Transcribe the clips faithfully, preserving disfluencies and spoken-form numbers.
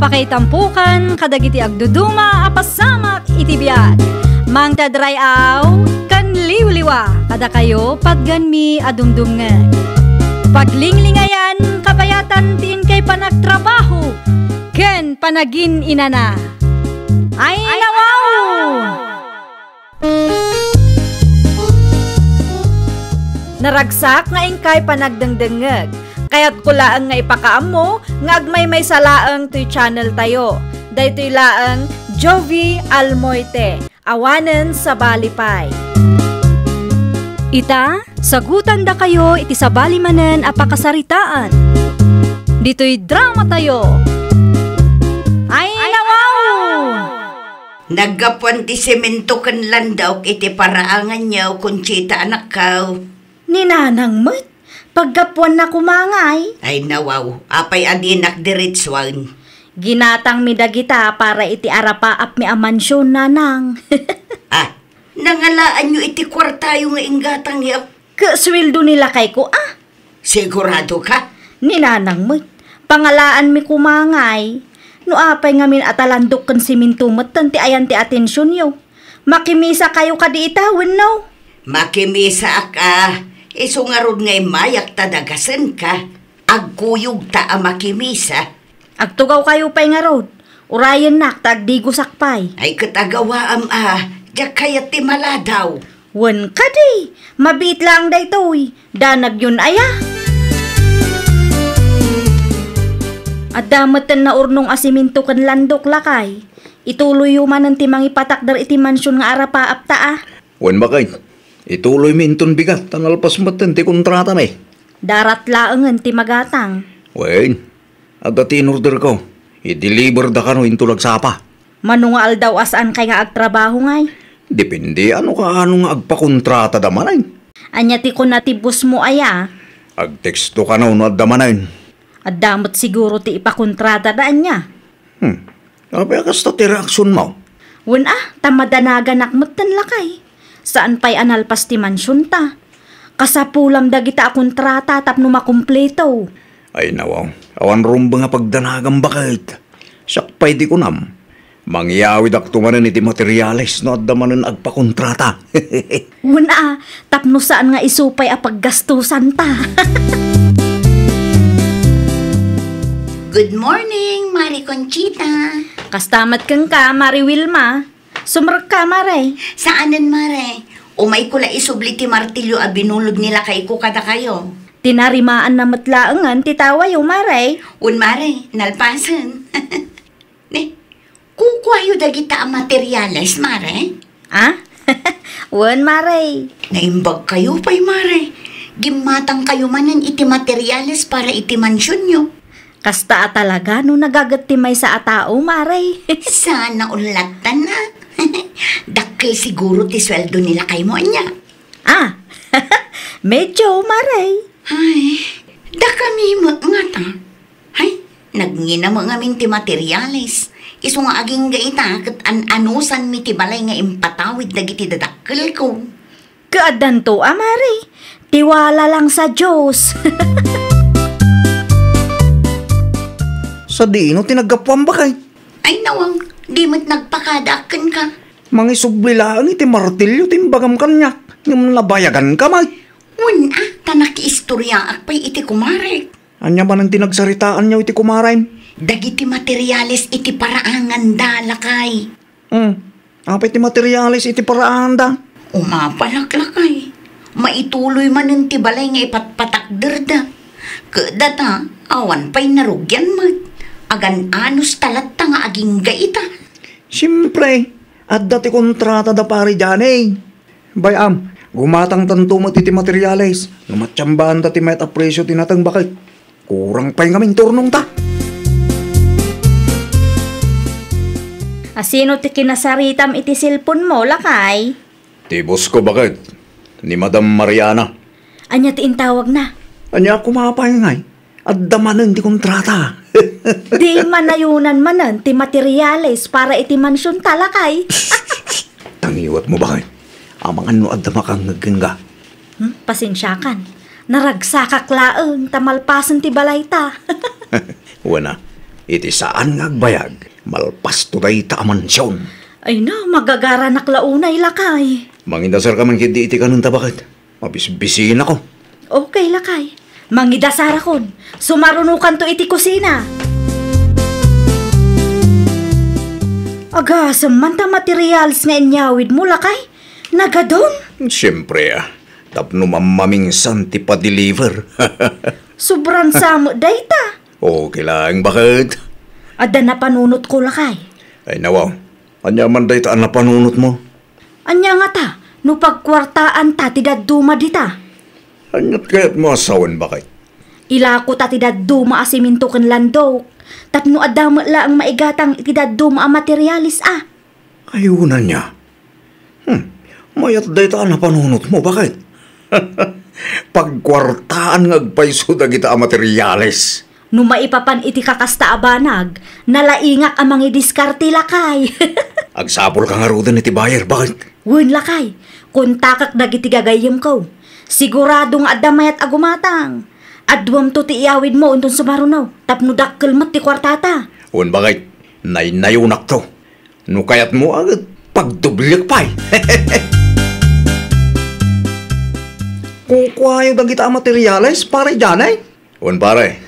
Pakaitampokan kadagiti agduduma a pasamak iti biag. Mangted ray-aw ken liwliwa kadakayo patganmi a dumdumngeg. Paglinglingayan kabayatan ti inkay panagtrabaho ken panagin-inana. Ay, nawaw! Naragsak nga inkay panagdengdengngeg. Kayatko laeng nga ipakaammo nga agmaymaysa laeng toy channel tayo. Daytoy laeng Jovie Almoite, awanen sabali pay. Ita, sagutandakayo iti sabali manen a pakasaritaan. Ditoy drama tayo. Ay, nawaw! Naggapuan ti semento ken landok iti paraanganyo, Conchita, anakko. Ni nanang met, paggapuanna koma ngay. Ay, nawaw, apay a dinak diretsuen? Ginatangmi dagita para iti arapaapmi a mansion, nanang. Ah, nangalaanyo iti kuartayo nga inggatangyo? Ket sueldo ni lakayko, a. Sigurado ka? Ni nanang met, pangalaanmi koma ngay. No apay ngamin a ta landok ken semento metten ti ayan ti atensionyo. Makimisa kayo kadi ita, wenno? Makimisaak a, isu ngarud nga immayak ta dagasenka. Agkuyogta a makimisa. Agtugawkayo pay ngarud. Urayennak ta agdigosak pay. Ay, ket agawaam a, diak kayat ti maladaw. Wen kadi, mabiit laeng daytoy. Danagyon aya. Adda metten naurnong a semento ken landok, lakay. Ituloyyo manen ti mangipatakder iti mansion nga arapaapta, a. Wen, baket. Ituloymi inton bigat ta nalpas metten ti kontratami. Darat laengen ti magatang. Wen, adda ti inorderko. I-deliver da kano inton agsapa. Mano nga aldaw a saankay nga agtrabaho ngay? Depende, ano kaano nga agpakontratada manen. Ania ti kuna ti bossmo aya? Agteksto kano no adda manen. Adda met siguro ti ipakontratada, ania? Hmm. Apay a kasta ti reaksionmo? Wen a, ta madanaganak metten, lakay. Saan pay a nalpas ti mansionta. Kasapulam dagita a kontrata tapno makumpleto. Ay, nawaw. Awan rumbeng a pagdanagam, baket. Siak pay ti kunam. Mangyawidakto manen iti materiales no adda manen agpakontrata. Wen a, tapno saan nga isu pay a paggastosanta. Good morning, Mare Conchita. Kasta met kenka, Mare Wilma. Sumrekka, Mare. Saanen, Mare. Umayko la isubli ti martilyo a binulod ni lakayko kadakayo. Tinarimaanna met laengen ti tawayo, Mare. Wen, Mare, nalpasen. Ne, kukuayo dagita a materiales, Mare? A? Wen, Mare. Naimbagkayo pay, Mare. Gimmatangkayo manen iti materiales para iti mansionyo. Kasta a talaga no nagaget ti maysa a tao, Mare. Sana ullatan a. Dakkel siguro ti sueldo ni lakaymo, ania? A, medyo, Mare. Ay, dakami met ngata. Ay, nagngina met ngamin ti materiales. Isu nga agingga ita ket an-anusanmi ti balay nga impatawid dagiti dadakkelko. Ket addanto a, Mare. Tiwala lang sa Dios. Sadino ti naggapuam, baket? Ay, nawang, di met nagpakadaak kenka. Mangisubli laeng iti martilyo ti imbagam kaniak, ngem nabayaganka met. Wen a, ta nakiistoriaak pay iti kumarek. Ania manen ti nagsaritaanyo iti kumarem? Dagiti materiales iti paraanganda, lakay. Hmm. Apay ti materiales iti paraanganda? Umapalak, lakay. Maituloy manen ti balay nga ipatpatakderda. Ket data, awan pay narugian met. Agan-anos ta latta nga agingga ita. Siempre, adda ti kontratada, Pare Johnny. Bay-am, gumatangtanto met iti materiales no matsambanta ti mayat a presio ti nateng, baket. Kurang pay ngamin ti urnongta. Asino ti kinasaritam iti cellphone mo, lakay? Ti boss ko, baket. Ni Madam Mariana. Ania ti intawagna? Ania, kumapay ngay. Adda manen ti kontrata. Di manayonan manen ti materiales para iti mansion ta, lakay. Tangiwat mo, baket. Amangan no adda makangngeg kenka. Hmm, pasensiakan. Naragsakak laeng ta malpasen ti balayta. Wen a, Iti saan nga agbayag, malpasto dayta a mansion. Ay na, magagaranak la unay, lakay. Mangidasarka man ketdi iti kanenta, baket? Mabisbisinako. Okay, lakay. Mangidasarakon. Sumarunokanto iti kusina. Agasem man ta materials nga inyawidmo, lakay? Nagadun? Siempre, ah. Tapno mammaminsan ti pa-deliver. Sobran sa met dayta. Okay laeng, baket? Adda napanunotko, lakay. Ay, nawaw. Ania man dayta a napanunotmo? Ania ngata, no pagkuartaanta ti dadduma dita? Aniat kayatmo a sawen, baket? Ilakota ti dadduma a semento ken landok, tapno adda met laeng maigatang iti dadduma a materials, a. Ay, unay. Hmm, mayat dayta a napanunotmo, baket? Pagkuartaan nga agpayso dagita a materials. No maipapan iti kakasta a banag, nalaingak a mangidiskarte, lakay. Agsapulka ngaruden iti buyer, baket? Wen, lakay. Kontakek dagiti gagayyemko. Sigurado nga adda mayat a gumatang. Aduamto ti iyawidmo inton sumaruno, tapno dakkel met ti kuartata. Wen, baket. Naynayonakto. No kayatmo, a, pagdoblek pay. Kukuayo dagita a materials, pare Janay? Wen, pare.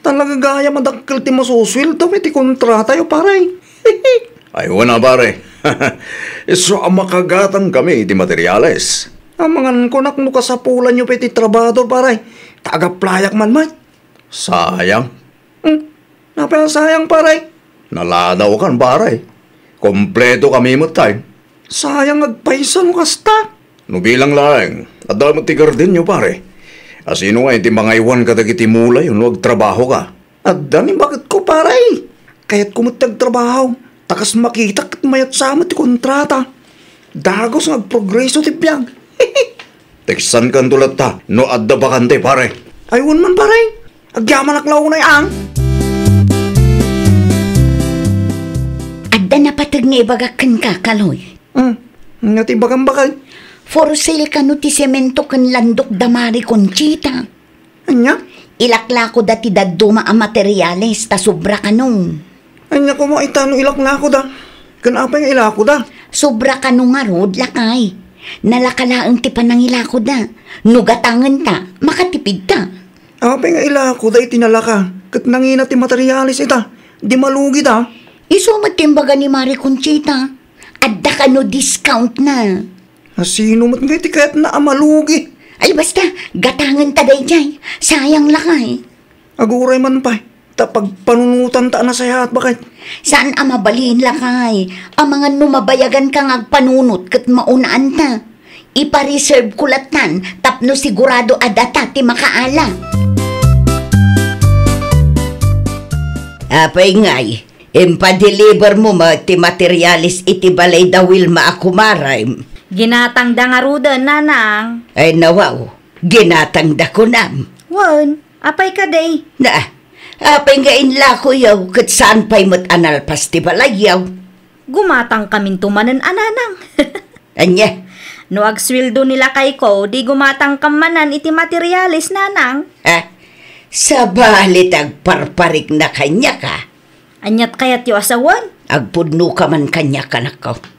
Talaga gayam a dakkel ti masusueldo iti kontratayo, pare. Ay, wen a, pare. Isu a makagatangkami iti materials. Amangan kunak no kasapulanyo pay ti trabador, pare. Ta agaplayak man met. Sayang. Hmm. Apay a sayang, pare? Naladawkan, pare. Kompletokami met tay. Sayang agpayso no kasta. No bilang laeng, adda met ti gardenyo, pare. A, sino ngay ti mangaywan kadagiti mulayo no agtrabahoka? Adda ni baketko, pare. Kayatko met ti agtrabaho. Ta kas makitak ket mayat sa met ti kontrata. Dagus nga agprogreso ti biag. Teksankanto latta no adda bakante, pare. Ay, wen man, pare. Agyamanak la unay, ang. Adda napateg nga ibagak kenka, Kaloy. Hmm. Ania ti ibagam, baket? For sale kano ti semento ken landok da Mari Conchita. Ania? Ilaklakoda ti dadduma a materials ta sobra kano. Ania koma ita no ilaklakoda? Ken apay nga ilakoda? Sobra kano ngarud, lakay. Nalaka laeng ti panangilakoda. No gatangenta, makatipidta. Apay nga ilakoda iti nalaka? Ket nangina ti materials ita? Di malugida? Isu met ti imbaga ni Mari Conchita. Adda kano discount na. A, sino met ngay ti kayatna a malugi? Ay, basta, gatangenta daydiay. Sayang lakay. Aguray man pay, ta pagpanunotanta a nasayaat, baket. Saan a mabalin lakay? Amangan no mabayaganka nga agpanunot ket maunaan ta. Ipa-reserve ko lattan tapno sigurado a data ti makaala. Apay ngay, impadeliver mo met ti materials iti balay da Wilma a kumarem? Ginatangda ngaruden, nanang. Ay, nawaw, ginatangda kunam. Wen, apay kadi? Na, apay nga inlakoyo ket saan pay met a nalpas ti balayyo? Gumatangkaminto manen a, nanang. Ania? No agsueldo ni lakayko, di gumatangkam manen iti materials, nanang. Ha? Sabali ti agparparikna kaniak, a? Aniat kayatyo a sawen? Agpudnoka man kaniak, anakko.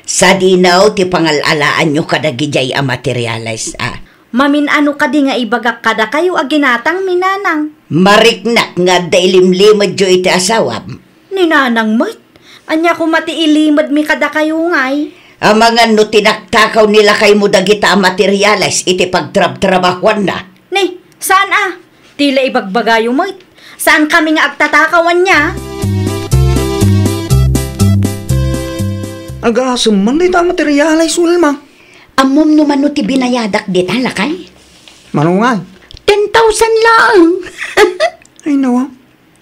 Sadino ti pangal-alaanyo kadagidiay a materials, a? Mamin-ano kadi nga ibagak kadakayo a ginatangmi, nanang? Mariknak nga adda ilimlimedyo iti asawam. Ni nanang met? Ania koma ti ilimedmi kadakayo ngay? Amangan no tinaktakaw ni lakaymo dagita a materials iti pagtrabtrabahoanna. Ni, saan a? Ti la ibagbagayo met. Saankami nga agtatakaw ania? Agasem man dayta a materials, Wilma. Ammom no mano ti binayadak dita, lakay? Mano ngay? Ten thousand laeng. Ay, nawa.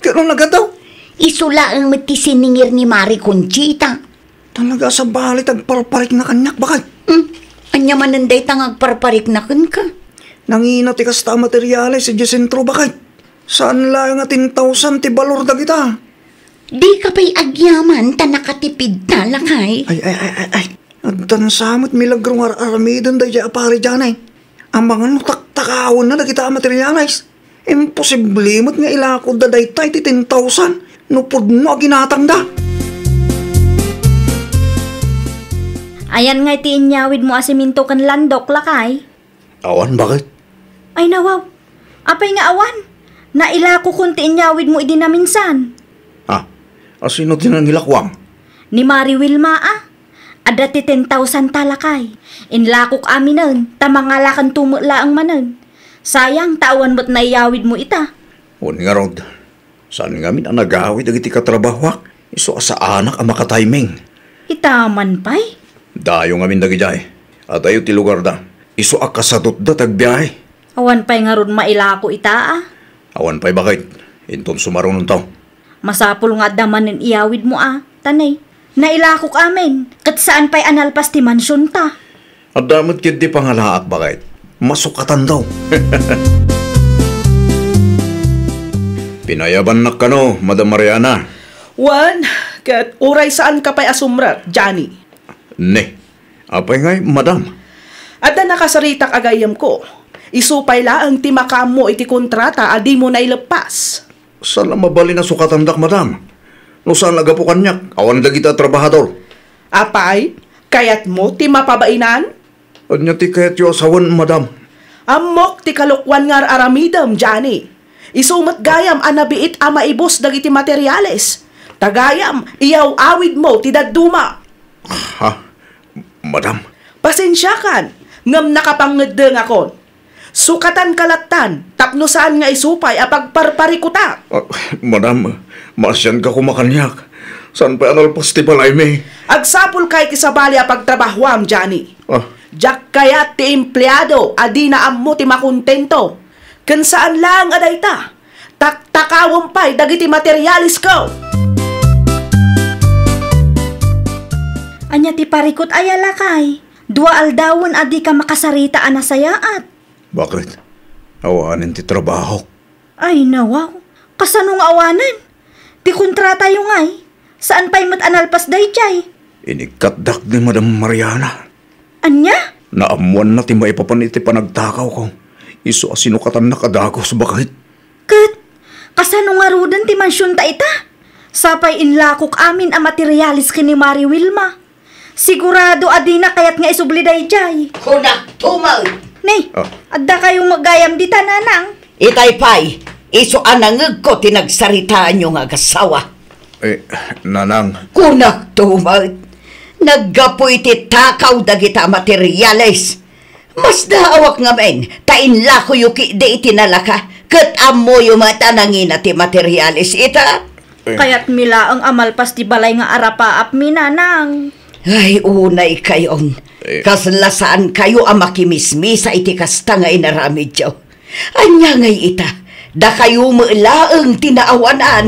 Ket no nagadaw? Isu laeng met ti siningir ni Mari Conchita. Talaga a sabali ti agparparikna kaniak, baket. Hmm? Ania manen dayta nga agparparikna kenka? Nangina ti kasta a materials idiay sentro, baket. Saan laeng a ten thousand ti balor dagita. Dika pay agyaman ta nakatipidta, lakay. Ay, ay, ay, ay, ay. Addan sa met milagro nga ar-aramiden daydiay a pari Janay. Amangan no taktakawenna dagita a materials. Imposible met nga ilakodda dayta iti ten thousand. No pudno a ginatangda. Ayan ngay ti inyawidmo a simento ken landok, lakay? Awan, baket? Ay, nawaw. Apay nga awan? Nailakokon ti inyawidmo idi naminsan. Ah, asino ti nangilakuam? Ni Mari Wilma, a. Adda ti ten thousand ta, lakay. Inlakok aminen, ta mangalakanto met laeng manen. Sayang ta awan met naiyawidmo ita. Wen ngarud, saan ngamin a nagawid dagiti katrabahoak? Isu a saanak a makatiming. Ita man pay? Dayo ngamin dagidiay. Adayo ti lugarda. Isu a kasatutda ti agbiahe. Awan pay ngarud mailako ita, a. Awan pay, baket. Inton sumarunonto. Masapul nga adda manen iyawidmo, a, ta ne, nailakok amin, ket saan pay a nalpas ti mansionta. Adda met ketdi pangalaak, baket. Masukatanto. Pinayabannak kano, Madam Mariana. Wen, ket uray saanka pay a sumrek, Johnny. Ne, apay ngay, Madam? Adda nakasaritak a gayyemko. Isu pay laeng ti makaammo iti kontrata a dimo naileppas. Saan a mabalin a sukatandak, madam. No saan a gapu kaniak, awan dagiti a trabahador. Apay, kayatmo ti mapabainan? Ania ti kayatyo a sawen, madam? Ammok ti kalokuan nga ar-aramidem, Johnny. Isu met gayam a nabiit a maibus dagiti materiales. Ta gayam, iyaw-awidmo ti dadduma. Ha? Madam? Pasensiakan, ngem nakapangngeddengakon. Sukatanka lattan tapno saan nga isu pay a pagparparikutak. Ah, madam, maasianka koma kaniak. Saan pay a nalpas ti balaymi? Agsapulka iti sabali a pagtrabahoam, Johnny. Ah. Diak kayat ti empleado a dina ammo ti makontento. Ken saan laeng a dayta, taktakawem pay dagiti materialesko. Ania ti parikut aya, lakay? Dua aldawen a dika makasarita a nasayaat. Baket? Awanen ti trabahok. Ay, nawaw. Kasano nga awanen? Ti kontratayo ngay, saan pay met a nalpas daydiay. Inikkatdak ni Madam Mariana. Ania? Naammoanna ti maipapan iti panagtakawko. Isu a sinukatannak a dagus, baket. Ket, kasano ngaruden ti mansionta ita? Sapay inlakok amin a materiales ken ni Mari Wilma. Sigurado a dina kayat nga isubli daydiay. Kunak tumang! Ne, ah, adda kayo met gayam dita, nanang? Itay pay, isu a nangegko ti nagsaritaanyo nga agassawa. Eh, nanang. Kunak tumang, naggapu iti takaw dagita materiales. Masdaawak ngamin, ta inlakoyo ketdi iti nalaka, ket ammoyo met a nangina ti materiales ita. Eh. Kayatmi laeng a malpas ti balay nga arapaapmi, nanang. Ay, unay kayon. Eh. Kasla saan kayo a makimismisa iti kasta nga inaramidyo. Ania ngay ita? Dakayo met laeng ti naawanan.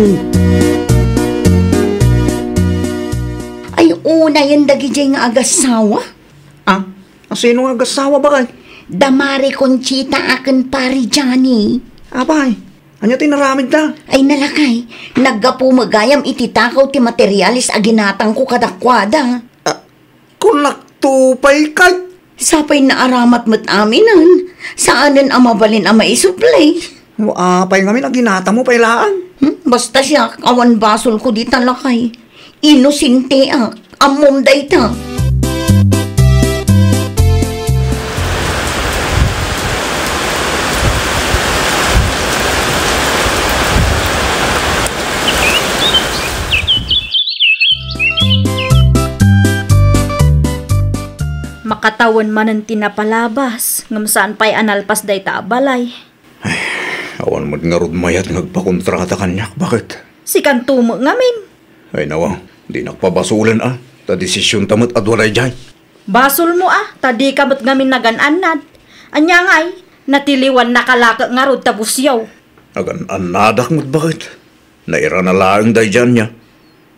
Ay, unayen dagidiay nga agassawa? Ah, asino nga agassawa, baket? Da Mari Conchita a ken Pari Johnny. Apay, ania ti inaramidda? Ay, nalakay, naggapu met gayam iti takaw ti materiales a ginatangko kadakuada. Ah, kunakto pay, ket? Sapay naaramat met aminen, saanen a mabalin a maisubli. No apay ngamin a ginatangmo pay laeng? Hmm? Basta siak, awan basolko dita, lakay. Inosenteak. Ammom dayta. Makatawen manen ti napalabas, ngem saan pay a nalpas dayta a balay. Ay, awan met ngarud mayat nga agpakontrata kaniak, baket? Sikanto met ngamin. Ay, nawa, dinak pabasolen a, ta desisionta met a dua daydiay. Basolmo a, ta dika met ngamin nagan-annad. Ania ngay, natiliwannaka laket ngarud ta busyaw. Nagan-annadak met, baket? Nairana laeng daydiay ania.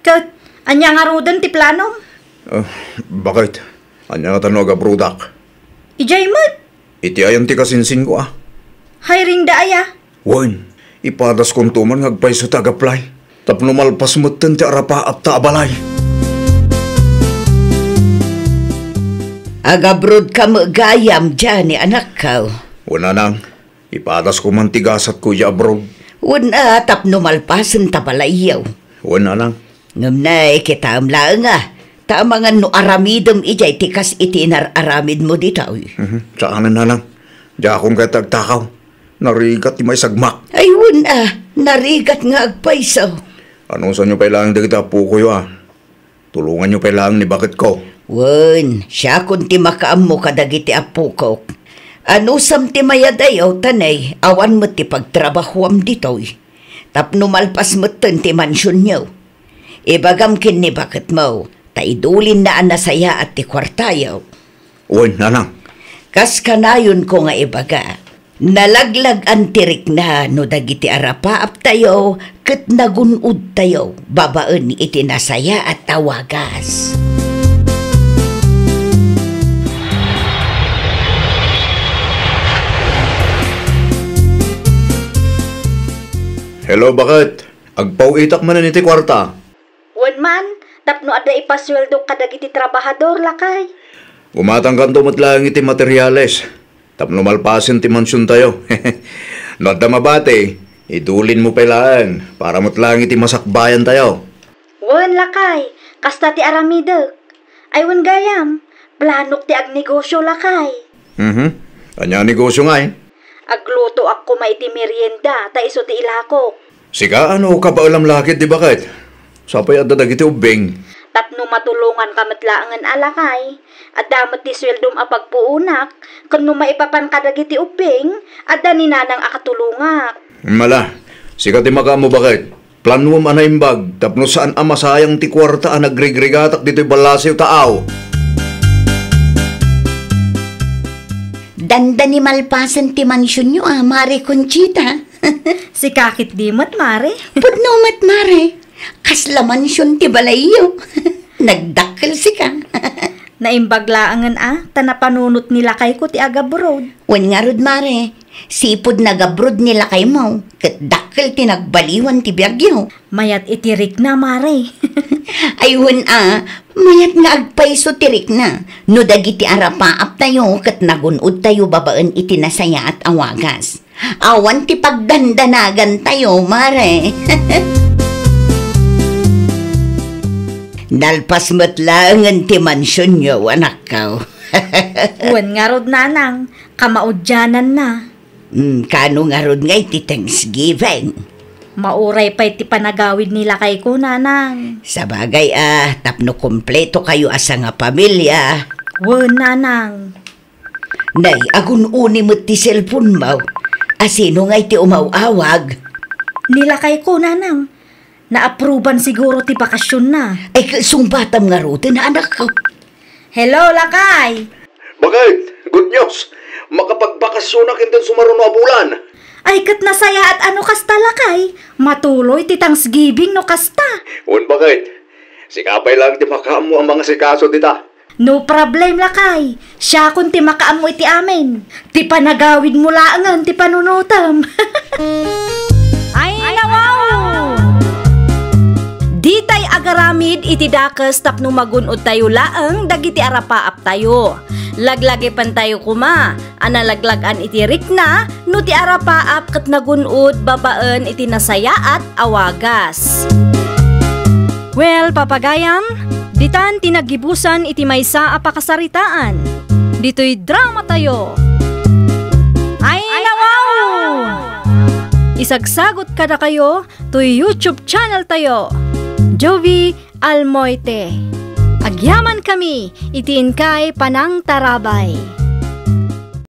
Ket, ania ngaruden ti planom? Ah, baket? Ania ngata no agabrodak? Idiay met. Iti ayan ti kasinsinko a. Hiring da aya? Wen, ipadaskonto man nga agpayso ti ag-apply. Tapno malpas metten ti arapaapta a balay. Agabrodka met gayam, Johnny, anakko. Wen, nanang. Ipadasko man ti gasatko idiay abroad. Wen a, tapno malpasen ta balayyo. Wen, nanang. Ngem nay, kitaem laeng a, ta amangan no aramidem idiay ti kas iti inar-aramidmo ditoy. Mhm. Saanen, nanang. Diakon kayat agtakaw. Narigat ti maisagmak. Ay, wen a, narigat nga agpayso. Anusanyo pay laeng dagiti appokoyo a. Tulonganyo pay laeng ni baketko. Wen, siakon ti makaammo kadagiti appokok. Anusam ti mayadayo, ta nay, awan met ti pagtrabahoam ditoy. Tapno malpas metten ti mansionyo. Ibagam ken ni baketmo, ta idulinna a nasayaat ti kuartayo. Wen, nanang. Kas kanayonko nga ibaga, nalaglag-an ti rikna no dagiti arapaaptayo ket nagun-odtayo babaen iti nasayaat a wagas. Hello, baket. Agpaw-itak manen iti kuarta. Wen man, tapno adda ipasueldok kadagiti trabahador, lakay. Umatangkanto met laeng iti materiales tapno malpasen ti mansiontayo. No adda mabati, idulinmo pay laeng para met laeng iti masakbayantayo. Wen, lakay, kasta ti aramidek. Ay, wen gayam, planok ti agnegosio, lakay. Mhm. Ania a negosio ngay? Aglutoak koma iti merienda ta isu ti ilakok. Sika, ano, kabaelam la ketdi baket? Sapay adda dagiti ubbing. Tapno matulonganka met laengen a lakay, adda met ti sueldom a pagpuonak, ken no maipapan kadagiti ubbing, adda ni nanang a katulongak. Mala, sika ti makaammo baket. Planuem a naimbag tapno saan a masayang ti kuarta a nagrigrigatak ditoy ballasiw, taaw. Dandani malpasen ti mansionyo a, Mare Conchita. Sika ketdi met, Mare. Pudno met, Mare. Kasla mansion ti balayyo. Nagdakkel sika. Naimbag laengen a, ta napanunot ni lakayko ti agabroad. Wen ngarud, Mare. Sipud nagabroad ni lakaymo, ket dakkel ti nagbaliwan ti biagyo. Mayat iti rikna, Mare. Ay, wen a, mayat nga agpayso ti rikna no dagiti arapaaptayo ket nagun-odtayo babaen iti nasayaat a wagas. Awan ti pagdandanagantayo, Mare. Nalpas met laengen ti mansionyo, anakko. Wen ngarud, nanang, kamaudiananna. Mm, kaano ngarud ngay ti Thanksgiving? Mauray pay ti panagawid ni lakayko, nanang. Sabagay a, tapno kumpleto kayo a sangapamilya. Wen, nanang. Nay, agun-uni met ti cellphone mo. A, sino ngay ti umaw-awag? Ni lakayko, nanang. Naapruban siguro ti bakasionna. Ay, sungbatam ngaruden, anakko. Hello, lakay! Baket, good news! Makapagbakasionak inton sumaruno a bulan! Ay, ket nasayaat a no kasta, lakay! Matuloy ti Thanksgiving no kasta! Wen, baket, sika pay laeng ti makaammo a mangasikaso dita. No problem, lakay. Siakon ti makaammo iti amin. Ti panagawidmo laengen ti panunotem. Ay, nawaw! Ditay agaramid iti dakes tapno magun-odtayo laeng dagiti arapaaptayo. Laglagipentayo koma a nalaglag-an iti rikna no ti arapaap ket nagun-od babaen iti nasayaat a wagas. Well, papagayam, ditan ti naggibusan iti maysa a pakasaritaan. Ditoy dramatayo. Ay, nawaw! Isagsagot kadakayo toy YouTube channel tayo, Jovi Almoite. Agyaman kami iti inkay panangtarabay.